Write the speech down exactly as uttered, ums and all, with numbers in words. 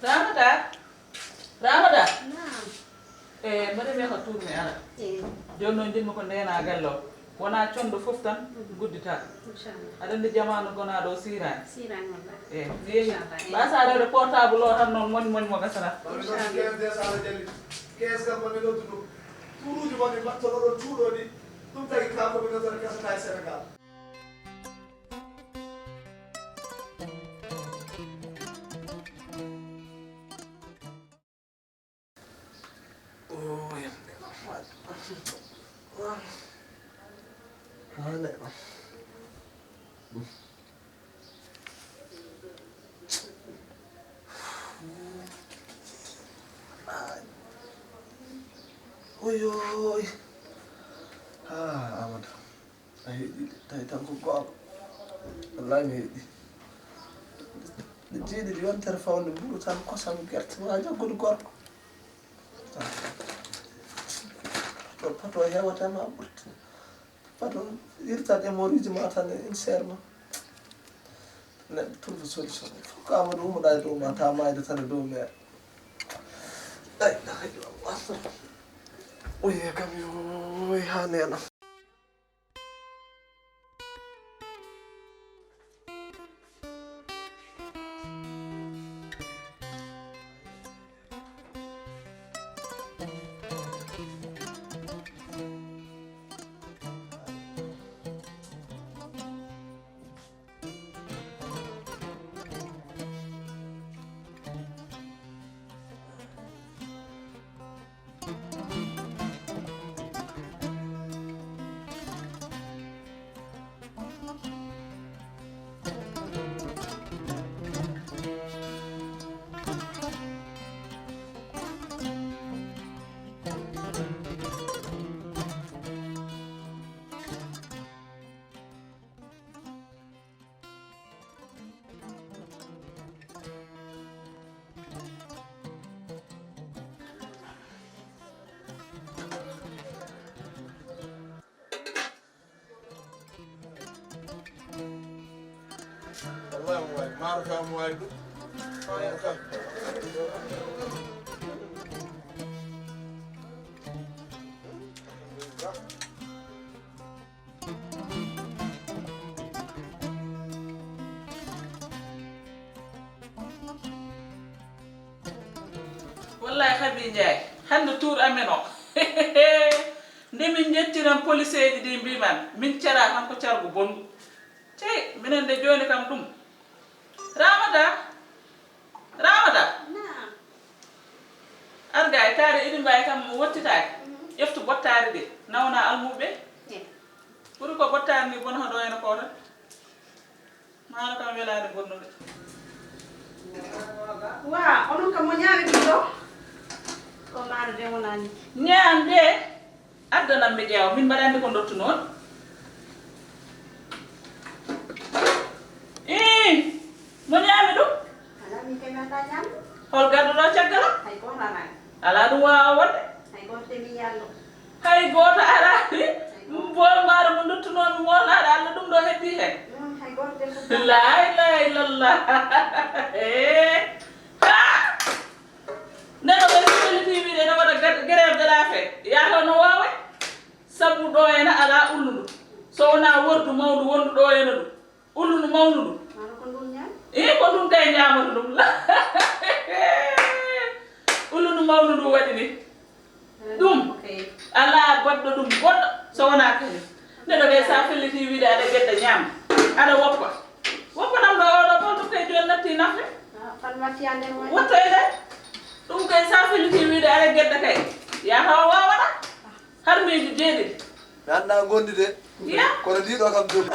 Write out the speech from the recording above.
Ramata, Ramata. Naam. E mbaɗi mi ko tourné ara. Eyi. Jooni noon njiɗmi ko ndeenaagal o. Wonaa conɗo fof tan guddita. Inchallah. Aɗa anndi jamaanu gonaaɗo o siiraani. Siiraani wallahi. Eyi, mi yehi. Inchallah, eyi. Mbasa rewde portable o tan noon moñ moñ mo gasata. Inchallah. Quinze décembre jali. Quinze kam mami noddu ɗum. Tuuruuji mon ɗi mbattoɗo ɗon cuuɗo ɗi. Ɗum tagi kaa ko mi noddata gasata e Sénégal. Oyoy. Ah, Amada. A heɗi de, tawi tan ko goonga. Wallahi mi heɗi. Nde jeeɗiɗi yontere fawde mburu tan kosam gerte ma jaggude gorko. To pato hewata ma ɓurti. Pato irtan e moriiji ma tan e insert ma. Neɗɗo trouve solution. Fof ko Amadou ummoɗa e dow ma ta mayde tan e dow mere. La ilaha illallah. Oye kam yo ha nena. Wallahi omo waawi. Maaro ka omo waawi ɗum. Maaro ka. Wallahi Habi Njaay, hannde tour amen o. Nde min njettiran policeeji ɗi mbiman, min cara tan ko cargu bonngu. Cey, minen de jooni kam ɗum. Ramata, Ramata. Naam. Arga e taari iɗi mbawi kam wottitaade. Mhm. Ƴeftu bottaari ɗi, nawna almuɓe. Eyi. Ɓuri ko bottaari ni bonata ɗo ene ko tan. Maaro kam welaani bonnude. Wa, onon kam mo ñaami ɗum ɗo? Ko maaro de wonani. Ñaam de, addanam mi ƴeewa, min mbaɗa anndi ko ndottu noon. Ii, mo ñaami ɗum? Alaa, min kay mi anndaa ñaamdu. Hol garduɗo caggal am? Hay gooto alaa. Alaa ɗum waawa wonde. Hay gooto de mi yallo. Hay gooto araani. Bool maaro mo nduttunoomi moolnaade Alla, ɗum ɗo heddii heen. Mm, hay gooto de fof. La ilaha illallah. Eh. Ah! Neɗɗo ɓe so fellitii wiide ene waɗa gre-, grève de la faim. Yataw no waawe. Sabu ɗo ene alaa ulludu. So wonaa wordu mawndu wondu ɗo ene ɗum. Ulludu mawndu ndu. Maaro ko ndun ñaami? Ii, ko ndun kay ñaamata ɗum. Ulludu mawndu ndu waɗi ni. Ɗum, alaa baɗɗo ɗum goɗɗo so wonaa kañum. Neɗɗo kay, so a fellitii wiide aɗa ƴetta ñaama, aɗa woppa. Woppanam ɗo, oɗo ɓolto kay jooni natti nafre. Ah, fan watti ande mo. Wotto e nder. Ɗum kay, so a fellitii wiide aɗa ƴetta kay, yataw waawaɗa. Har miijo jeeɗiɗi. Mi anndaa ngonndi de. Iya. Kono ndi ɗo kam joli.